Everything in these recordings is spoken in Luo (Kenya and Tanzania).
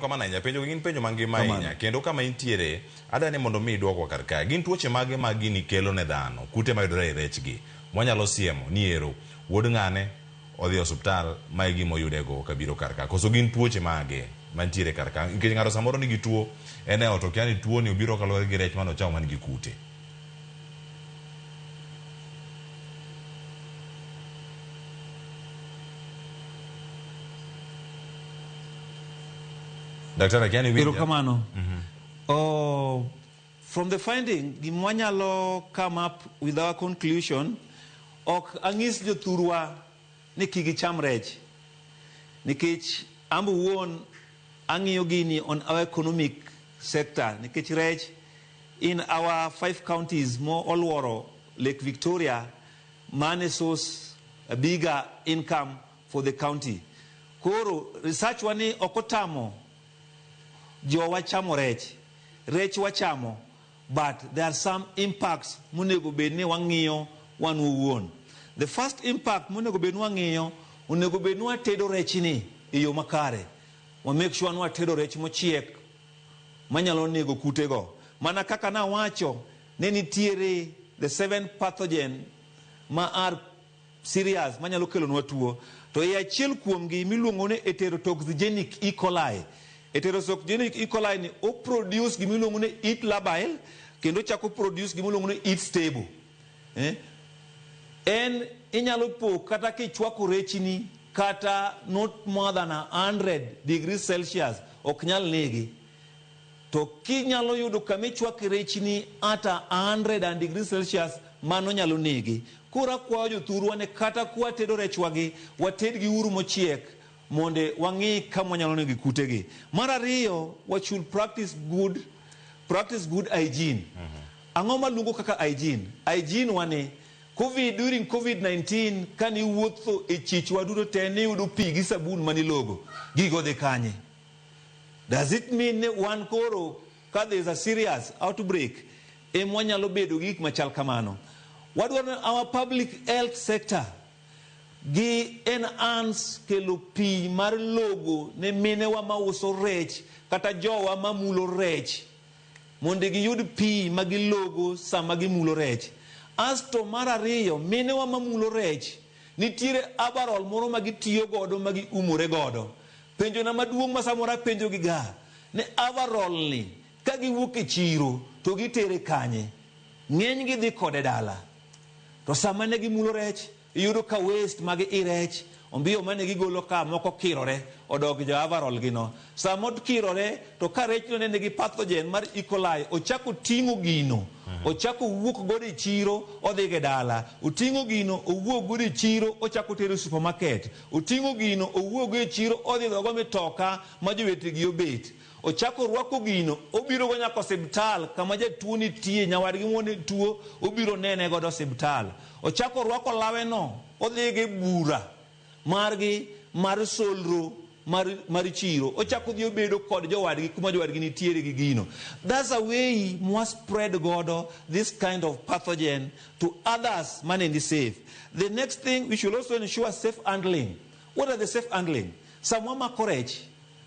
Erokamano ahinya. Penjo gin penjo mangima ahinya. Kendo kama intiere, adwa ni mondo mi idwokwa kar kae. Gin tuoche mage ma gini kelo ne dhano? Kute mayudore e rech gi. Mwanyalo siemo ni ero wuod ng'ane odhi e osuptal ma e gima oyudego kabiro kar ka. Koso gin tuoche mage mantiere kar ka? Nikech ng'ato samoro nigi tuo en e ot okia ni tuo ni obiro kaluwore gi rech mane ochamo man gi kute. Daktari akia ni winja. Erokamano. Oh, from the finding, gima wanyalo come up with our conclusion, ok ang'is jothurwa ni kik gicham rech. Nikech an be owuon ang'iyo gini on our economic sector, nikech rech in our 5 counties mo oluoro Lake Victoria, mane source a bigger income for the county. Koro research wa ni ok otamo jowa chamo rech. Rech wachamo, but there are some impacts monego bed ni wang'iyo wan owuon. The first impact monego bed ni wang'iyo, onego bed ni watedo rech ni e yo makare. Wa make sure ni watedo rech mochiek manyalo nego kutego. Mana kaka nawacho ni nitiere the 7 pathogen ma are serious manyalo kelonwa tuo. To e achiel kuomgi miluongo ni enterotoxigenic E. coli. Enterotoxigenic E. coli ni o produce gimiluongo ni heat labile kendo chako produce gimiluongo ni heat stable. En inyalo po kata kichwako rechni kata not more than 100 degrees Celsius ok nyal negi. To kinyalo yudo kama ichwake rechni at 100 degrees Celsius, mano nyalo negi. Koro akwayo jothurwa ni kata kwatedo rechwagi, watedgi uru mochiek mondo wang'i kama wanyalo nego kutegi. Mar ariyo, we should practice good hygiene. Ang'o maluongo kaka hygiene? Hygiene wani, COVID, during COVID-19, kane iwuotho e chichwa duto te, niyudo pi gi sabun manilogo. Gigo dhi kanye? Does it mean ni wan koro ka there is a serious outbreak, ema wanyalo bedo gi gik machal kamano? Wadwaro ni our public health sector gi enhance kelo pi mar logo ne minewa mauso rech kata jowa mamulo rech mondo giyud pi ma gilogo sama gimulo rech. Asto mar ariyo, minewa mamulo rech nitiere overall moro ma gitiyo godo ma giumore godo. Penjona maduong' ma samoro apenjo gi ga ni overall ni ka giwuok e chiro to gitere kanye? Ng'eny gi dhi kode dala. To sama ne gimulo rech, iyudo ka waste mag i rech, ombiyo mane gigolo ka moko kirore, odok jo overall gi no. Sama okirore, to ka rech no ne nigi pathogen mar E. coli, ochako ting'o gino, ochako wuok godo e chiro, odhi go e dala. Oting'o gino, owuok godo e chiro, ochako tero e supermarket. Oting'o gino, owuok go e chiro, odhi gogo mitoka ma jowetegi obet. Ochako rwako gino, obiro go nyaka osiptal kama jatuo nitie, nyawadgi mone tuo, obiro nene godo osiptal. Ochako rwako lawe no, odhi go e bura margi mar solro mar chiro. Ochako dhi obedo kod jowadgi kuma jowadgi nitiere gi gino. That's a way mwa spread godo this kind of pathogen to others mane ni safe. The next thing, we should also ensure safe handling. What are the safe handling? Sama wamako rech,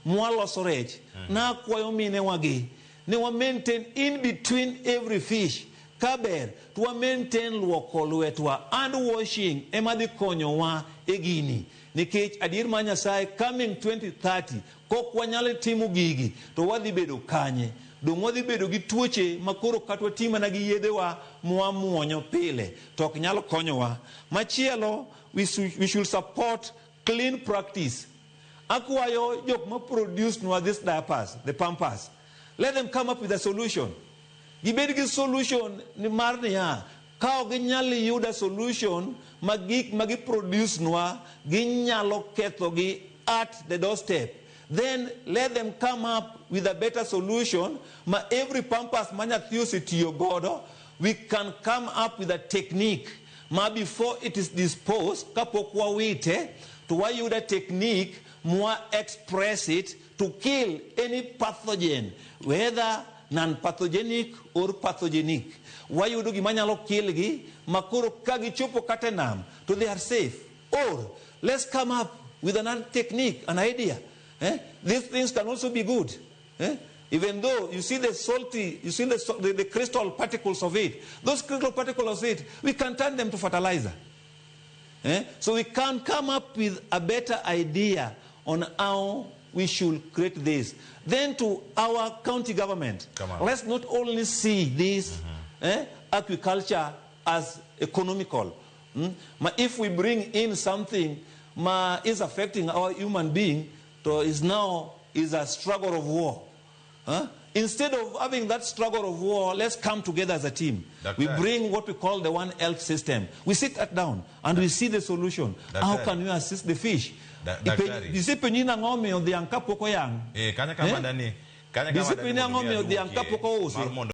mwaloso rech, nakwayo minewagi ni wa maintain in between every fish. Kaber, to wa maintain luoko lwetwa. Hand washing ema dhi konyowa e gini. Nikech adier mar Nyasaye coming 2030, kok wanyal timo gigi, to wadhi bedo kanye? Dong' wadhi bedo gi tuoche ma koro kata wati mana gi yedhewa mwamuonyo pile, to ok nyal konyowa. Machielo, we should support clean practice. Akwayo jok ma produce nwa these diapers, the pampers. Let them come up with a solution. Gibed gi solution ni mar niya, ka ok ginyal yudo solution ma gik ma gi produce nwa ginyalo kethogi at the doorstep. Then let them come up with a better solution ma every pampers ma nyathi osetiyo godo, we can come up with a technique ma before it is disposed, kapok wawite, to wayudo a technique mwa express it to kill any pathogen, whether non-pathogenic or pathogenic. Wayudo gima nyalo kill gi, ma koro ka gichopo kata e nam, to they are safe. Or let's come up with another technique, an idea. Eh? These things can also be good. Eh? Even though you see the salty, you see the crystal particles of it, those crystal particles of it, we can turn them to fertilizer. Eh? So we can come up with a better idea on how we should create this. Then to our county government, Come on. let's not only see this aquaculture as economical. Ma if we bring in something ma is affecting our human being, to is now is a struggle of war. Huh? Instead of having that struggle of war, let's come together as a team. We Daktari. bring what we call the One Health system. We sit that down and we see the solution. How Daktari. can we assist the fish? Daktari. Isepenji nang'o omiyo dhiang' kapok oyang'? Eh, kanya kama Eh? dani kanya kama Discipline dani ang'o mondo mi miyo dhiang' aduokie kapok ousi? mar mondo